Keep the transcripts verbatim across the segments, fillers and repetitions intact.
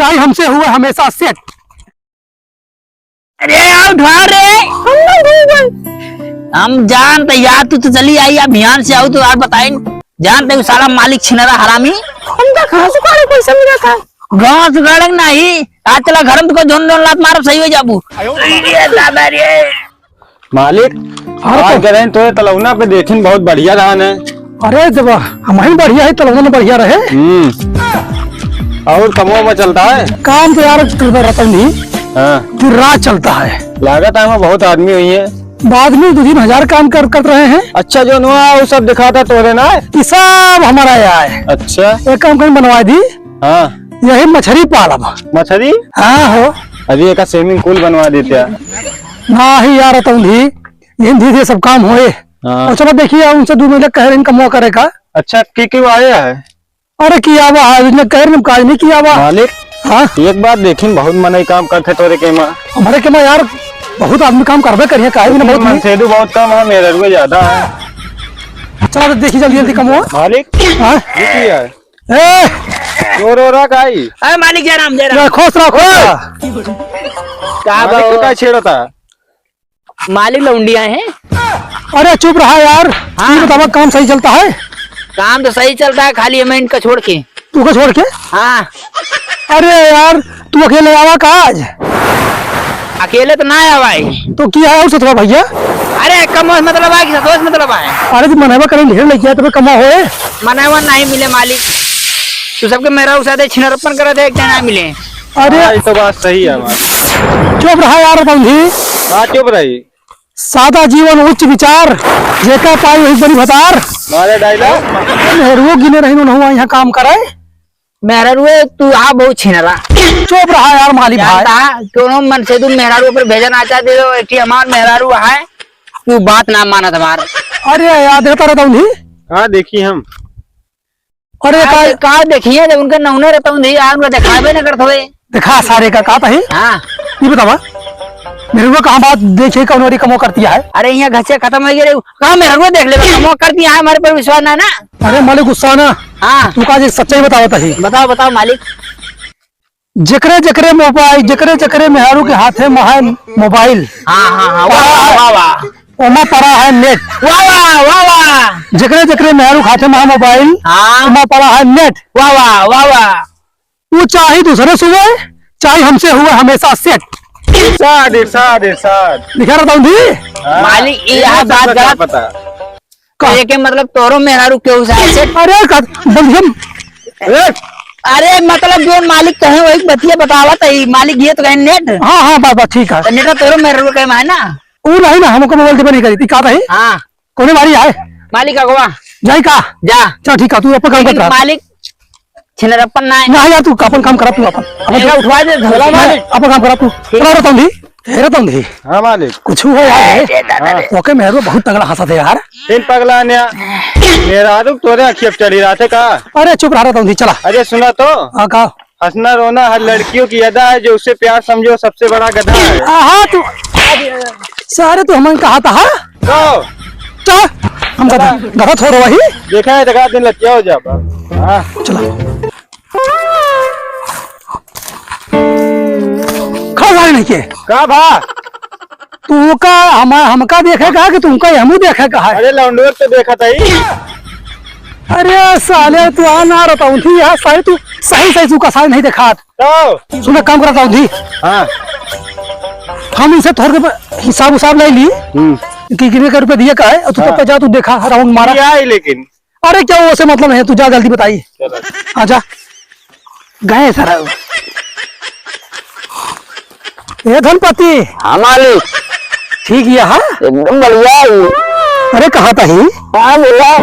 टाई हमसे हुआ हमेशा सेट। अरे यार, उठा रे। हम जानते यार, तू तो चली आई, अब ध्यान से आऊ तो यार बताई। जानते हो साला मालिक छिनरा हरामी। हमका घास उखाड़े पैसा मिला था। घास उखाड़े नहीं, आज चला घर में तुमको जोन जोन लात मारब, सही हो जाबू। अरे दादा रे। मालिक, हाँ, आज तो गए तो तलौना पे देखिन, बहुत बढ़िया धान है। अरे जब हम ही बढ़िया है, तलौना में बढ़िया रहे। हम्म। और कमवा में चलता है? काम तो यार रतन जी, हाँ। दिन रात चलता है। लागत है वहाँ बहुत आदमी हुई है। बाद में दो तीन हजार काम कर, कर रहे हैं। अच्छा, जो नवा वो सब दिखाता तोरे ना? ये सब हमारा यहाँ है। अच्छा। एक काम कहीं बनवा दी। हाँ। यही मछली पालब। मछली? हाँ हो। अरे, एका swimming pool बनवा देते हैं। नाही यार, रतौंधी, यही धीरे धीरे सब काम होए। हाँ। और चलो देखिए, उनसे दो महीने कह रहे हैं कमवा करे का। अच्छा, के के आए है? अरे, किया हुआ है, उसने कह रहे हैं, काज नहीं किया हुआ। मालिक, हाँ? एक बात देखिन, बहुत मनई काम करते तोरे के माँ। हमारे के माँ यार, बहुत आदमी काम करबे करिए, काहे भी ना, बहुत नहीं। मनसेदू बहुत कम है, मेहररुए ज्यादा है। चलो तो देखी जल्दी जल्दी कमवा। मालिक, हाँ? ये क्या है? ए! रो रो रहा काई? अरे मालिक जय राम, जय राम। खुश रहो, खुश रहो। का मालिक बाबू? का छेड़ता? मालिक लौंडिया है। अरे चुप रहा यार। हाँ। तू बतावा, काम सही चलता है? काम तो सही चलता है, खाली हमें इनका छोड़ के। तू को छोड़ के? हाँ। अरे यार, तू अकेले आवा का आज? अकेले तो ना आवा है। तो की है और सतवा भैया? अरे कम से मतलब है कि सतवा से मतलब है? अरे तू मनवा करें ढेर लइके आए, तबे कमा होए। मनवा नहीं मिले मालिक, तू सबके मेहरारू साथे छिनरपन करत है, एक जना मिले। अरे हाँ, ये तो बात सही है हमारी। चुप रहा यार, बंधी। हाँ, चुप रही। सादा जीवन उच्च विचार, जेका पाई वही बनी भतार। मारे dialogue। मेहरुओ गिने रही, उन्हों यहाँ काम करे। मेहरारुए, तू आ बहुत छिनरा। चुप रहा यार माली भाई। जानता, कोनो मनसेदू मेहरारू पर भेजा ना चाहते तो, एक ठे हमार मेहरारू है, तू बात ना मानत हमार। अरे यार, देखता रहता हूँ जी। हाँ, देखी हम। अरे का, का का देखिए, जब उनका नौने रहता हूँ जी, यार, उनका दिखावे ना करत हुए। दिखा सारे का, का तही? हाँ। ये बतावा, मेहरुआ कहाँ बात देखे, कौन वाली कमो करती है? अरे, यहाँ घसिया खत्म हो गया रे। कहाँ मेहरुआ देख ले, कमो करती है, हमारे पर विश्वास ना, ना। अरे मालिक, गुस्सा ना। हाँ। तू का जी सच्चाई बतावा तही। बताओ, बताओ मालिक। जेकरे जेकरे मोबाइल, जेकरे जेकरे मेहरू के हाथे में है मोबाइल। हाँ, हाँ, हाँ, वाह, वाह, वाह, वाह। ओमा पड़ा है net। वाह, वाह, वाह, वाह। जेकरे जेकरे मेहरू के हाथे में है मोबाइल, हाँ। ओमा पड़ा है net। वाह, वाह, वाह, वाह। वो चाहे दूसरे से हुए, चाहे हमसे हुए, हमेशा set। इरशाद, इरशाद, इरशाद। लिखा रहता हूँ जी। हाँ, मालिक, ये ये यहाँ सब बात का क्या गलत। पता? का? कहे के मतलब तोरो मेहरारू केहू से ऐसे? अरे का, बंधम। अरे! अरे मतलब जो मालिक कहे वही बतिया बतावत है, मालिक ये तो कहे net। हाँ, हाँ, बस, बस, ठीक है। तो net तोरो मेहरारू कहे में है ना? ऊ नहीं ना, हमको मोबाइल देबे नहीं करी, ती का भाई? हाँ। कौने मारी है? मालिक अगवा। जाई का? जा। चल ठीक है, तू अपन काम लेकिन करता। मालिक छिनरप्पन ना है। ना यार, तू अपन काम करा, तू अपन, अपन मेरा उठवा दे, धोला मालिक। अपन काम करा तू। ठीक। चला रतौंधी, हे रतौंधी। हाँ मालिक। कुछ हुआ यार, ए, हे? दे, दे, दे, हाँ। दे। ओके, मेहरुआ बहुत तगड़ा हंसा थे यार। तीन पगला ने मेहरारू तोरे अखिया पे चढ़ी रहा थे का? अरे चुप रहा रतौंधी, चला। अरे सुना तो। हाँ, का? हंसना रोना हर लड़कियों की अदा है, जो उसे प्यार समझे वो सबसे बड़ा गधा है। आहा, तू, सारे तू हमन कहा था, हाँ? तो? चल, हम गधा, गधा थोड़ो वही। देखा है, देखा दिन लतिया हो जा बा। हाँ। चला। खड़ा नहीं के। का भा? तुमका हम, हमका देखे का कि तुमका हमू देखे का है? अरे लौंडोर तो देखा था ही। अरे साले तू आ ना रतौंधी यहाँ साले तू सही सही तू का साले नहीं देखात। तो? सुना काम करा रतौंधी। हाँ। हम इनसे थोड़ के प-, हिसाब उसाब ले ली हम्म। कि कितने का रुपया दिया का है और तू हाँ। तब पे जा तू देखा राउंड मारा। दिया है लेकिन। अरे क्या वो से मतलब है, तू जा जल्दी बताई। चलो। हाँ जा। गए सर। ए धनपति। हाँ मालिक। ठीक है, हाँ? एकदम बढ़िया है। अरे कहा था ही? हाँ बोला।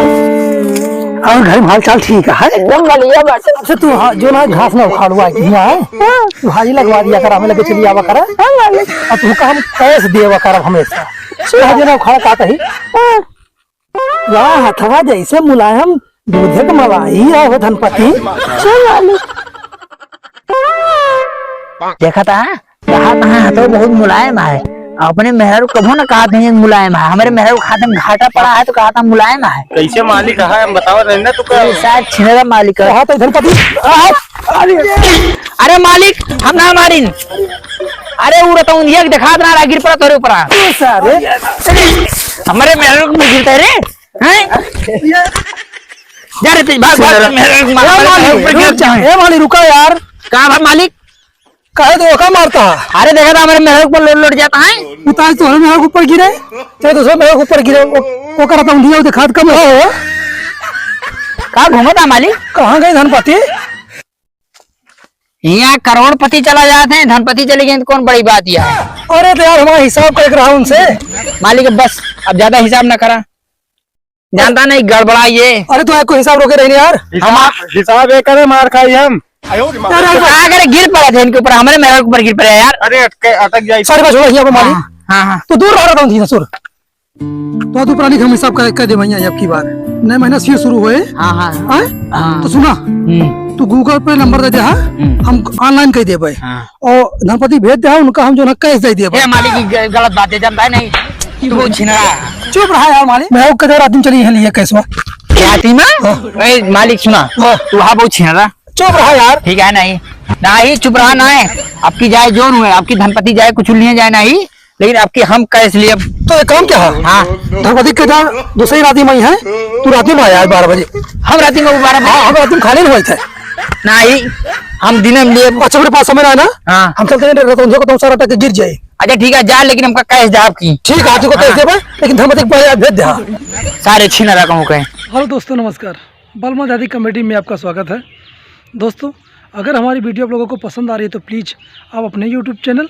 और घर में हाल चाल ठीक है? एकदम बढ़िया बाटे। अच्छा तू हाँ, जो ना घास ना उखाड़वा के यहाँ है? हाँ। तू हाजी लगवा दिया कर, हमें लगे चली आवा कर। हाँ मालिक। और तू का हम कैश देवा कर हमेशा। अच्छा। जो ना उखाड़ का था ही? हाँ। वाह, हथवा जैसे मुलायम, दूधे के मलाई है हो धनपति। चल आलू। देखा था, कहा था, हथवा बहुत मुलायम है। अपने मेहरारू कभो ना कहा था, ये मुलायम है। हमारे मेहरारू खाते में घाटा पड़ा है, तो कहा था, मुलायम है। कैसे मालिक है, हम बताओ रहे ना, तू का ये शायद छिनेरा मालिक है। कहा था धनपति, आ, अरे मालिक, हम ना मारिन। अरे उ रतौंधिया के देखात ना रहा, गिर पड़ा तोरे ऊपरा। सारे। हमरे मेहरारू के गिरते रे। हैं? जा रे, तेज भाग, भाग, मेहरारू के मार, ए मालिक, मेहरारू के ऊपर गिर जाए। ए मालिक, रुका यार। का बा मालिक? काहे तो ओका मारता? अरे देखा था हमरे मेहरारू पर लोट लोट जाता है। उतार तो हमरे मेहरारू के ऊपर गिरे, चाहे दूसरे मेहरारू के ऊपर गिरे, ओ, ओका रतौंधिया देखात कम हो। का घूमता मालिक? कहाँ गए धनपति? यहाँ करोड़पति चला जात है, धनपति चले गए तो कौन बड़ी बात है? अरे तो यार, हमारा हिसाब करे के रहा उनसे। मालिक, बस, अब ज्यादा हिसाब ना करा, जानता नहीं गड़बड़ा ये। अरे तो कोई हिसाब रोके रहे यार। हिसाब, हम हिसाब ये करे, मार खाई हम। अरे तो का करे, गिर पड़ा थे इनके ऊपर, हमरे मेहरारू के ऊपर गिर पड़ा यार। अरे अटके, अटक जाई। सर बस, यहाँ पे मालिक। हाँ, हाँ, हाँ। तो दूर रहा था उनसे, ससुर। तो तू प्राणी हम हिसाब कर, कर दे भैया, अब की बार नए महीना से फिर शुरू होए। हाँ, हाँ। आए? हाँ। तो सुना, हम्म। तू Google पे नंबर दे दे, हाँ? हम्म। हम online कर देबे। हाँ। और धनपति भेज दे, हाँ, उनका हम जो ना cash दे देबे। ए मालिक, ये ग-, गलत बात है, जानता है नहीं? तू बहुत छिनरा है। चुप रहा यार मालिक, मैं वो कदर आदमी चली है लिए cash हुआ। क्या थी माँ? हाँ। ए मालिक सुना, हाँ। तू हाँ बहुत छिनरा। चुप रहा यार। ठीक है नहीं, नहीं चुप रहा ना है। आपकी जाए जोन हुए, आपकी धनपति जाए कुछ लिए जाए नहीं, लेकिन आपकी हम cash लिए। तो एक काम क्या है? हाँ। धनपति के जा, दूसरी राती में ही है, तू राती में आया है बारह बजे। हम राती में बारह बजे? हाँ, हम राती में खाली नहीं होते। नहीं, हम दिन में लिए। अच्छा, मेरे पास समय ना है ना? हाँ। हम चलते हैं, रतौंधिया को तुम सारा टके गिर जाए। अच्छा, ठीक है, जा, लेकिन हमका cash दे आपकी। ठीक है, आपको cash हाँ। देबे, लेकिन धनपति के पहले भेज दे, हाँ। सारे छिनरा कहूँ कहें। हेलो दोस्तों, नमस्कार। बलमा देहाती comedy में आपका स्वागत है। दोस्तों, अगर हमारी video आप लोगों को पसंद आ रही है तो please आप अपने YouTube channel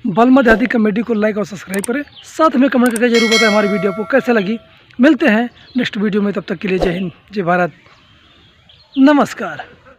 बलमा देहाती comedy को like और subscribe करें। साथ में comment करके जरूर बताएं हमारी video आपको कैसे लगी। मिलते हैं next video में, तब तक के लिए जय हिंद, जय भारत, नमस्कार।